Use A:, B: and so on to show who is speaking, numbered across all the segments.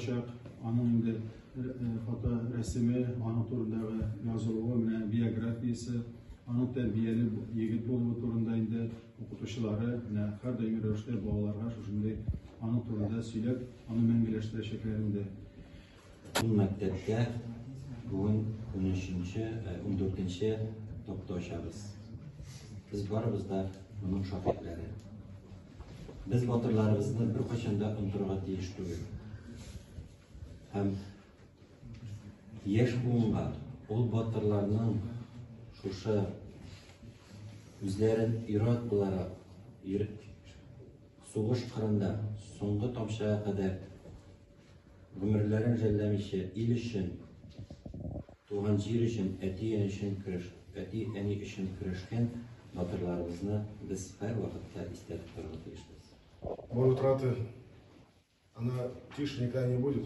A: калачак. Аның инде фото рәсеме, аның турындагы язылуы, менә биографиясе, аның тәрбияле егет булуы турында инде укытучылары менә һәрдаими рәвештә балаларга шушындый аның турында сөйләп, аны мәңгеләштерәчәкләр инде.
B: Ул мәктәптә бүген 13-нче, 14-нче такта ачабыз. Без барыбыз да моның шаһитләре. Без батырларыбызны беркайчан да онытырга тиеш түгел. Һәм яшь буынга ул батырларның шушы үзләрен ир-ат буларак сугыш кырында соңгы тамчыга кадәр гомерләрен жәлләмичә ил өчен, туган җир өчен, әти-әни өчен көрәш, әти-әни өчен көрәшкән батырларыбызны без һәрвакытта истә тотарга тиешбез.
C: Боль утраты, она тише никогда не будет.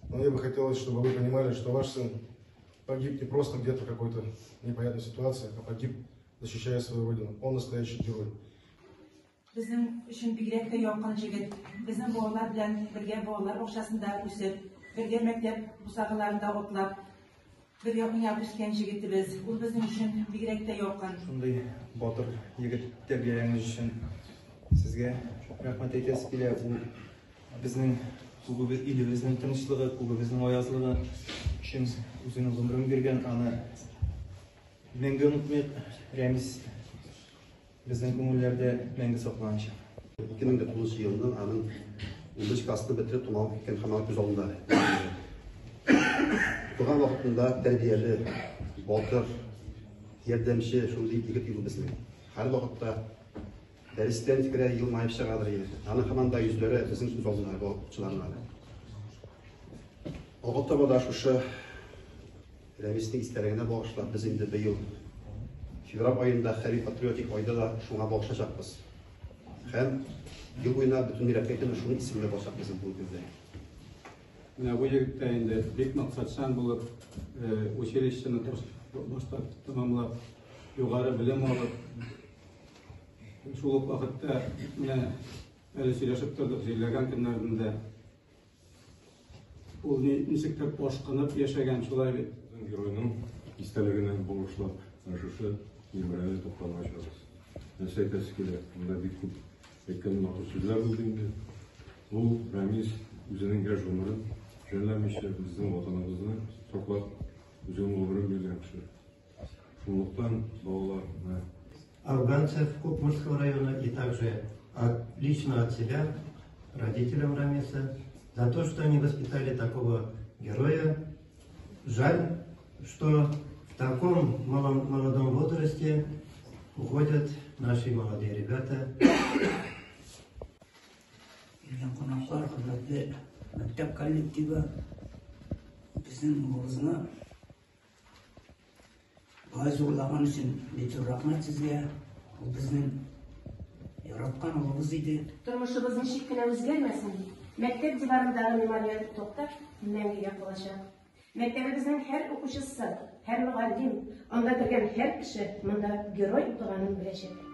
C: Но мне бы хотелось, чтобы вы понимали, что ваш сын погиб не просто где-то в какой-то непонятной ситуации, а погиб, защищая свою родину. Он настоящий герой.
D: Безнең өчен бигрәк тә якын җегет. Безнең балалар белән бергә балалар бакчасында үсеп, бергә мәктәп бусагаларында атлап, бергә уйнап үскән җегетебез. Ул безнең өчен бигрәк тә якын.
E: Шундый батыр егет тәрбияләгәнегез өчен сезгә рәхмәт әйтәсе килә. Ул безнең күбебез, илебезнең тынычлыгы, күбебезнең аязлыгы өчен үзенең гомерен биргән. Аны мәңге онытмыйк. Рәмис безнең күңелләрдә мәңге сакланачак.
F: 2009 елның аның 11 классны бетереп тумалып киткән һәм күз алдында. Укыган вакытында тәрбияле, батыр, ярдәмче шундый егет иде безнең. Һәр вакытта дәрестән керә, елмаеп чыгадыр иде. Аның һаман да йөзләре безнең күз алдында укучыларның әле. Алга таба да шушы Рәмиснең истәлегенә багышлап, без инде быел февраль аенда хәрби патриотик айда да шуңа багышлачакбыз. Һәм ел буена бөтен мероприятиене шуның исемендә булачак безнең бу көндә.
A: Менә бу егет тә инде бик максатчан булып, училищены башта тәмамлап, югары белем алып, шул ук вакытта менә әле сөйләшеп тордык, җирләгән көннәрендә Ул ничектер ашкынып яшәгән, шулай бит.
G: Геройның истәлегенә багышлап, менә шушы мемориаль тактаны ачабыз. Нәрсә әйтәсе килә? Монда бик күп әйткән матур сүзләр булды инде. Ул Рәмис үзенең яшь гомерен жәлләмичә безнең ватаныбызны саклап, үзенең гомерен биргән кеше. Шунлыктан балалар, менә
H: Афганцев Кукморского района и также лично от себя, родителям Рамиса, за то, что они воспитали такого героя. Жаль, что в таком молодом возрасте уходят наши молодые ребята.
I: Килгән кунаклар, хөрмәтле мәктәп коллективы, безнең улыбызны Болай зурлаган өчен бик зур рәхмәт сезгә. Ул безнең яраткан улыбыз иде.
J: Тормышыбыз ничек кенә үзгәрмәсен, мәктәп диварындагы мемориаль такта мәңгегә калачак. Мәктәбебезнең һәр укучысы, һәр мөгаллим, анда кергән һәр кеше монда герой укыганын беләчәк.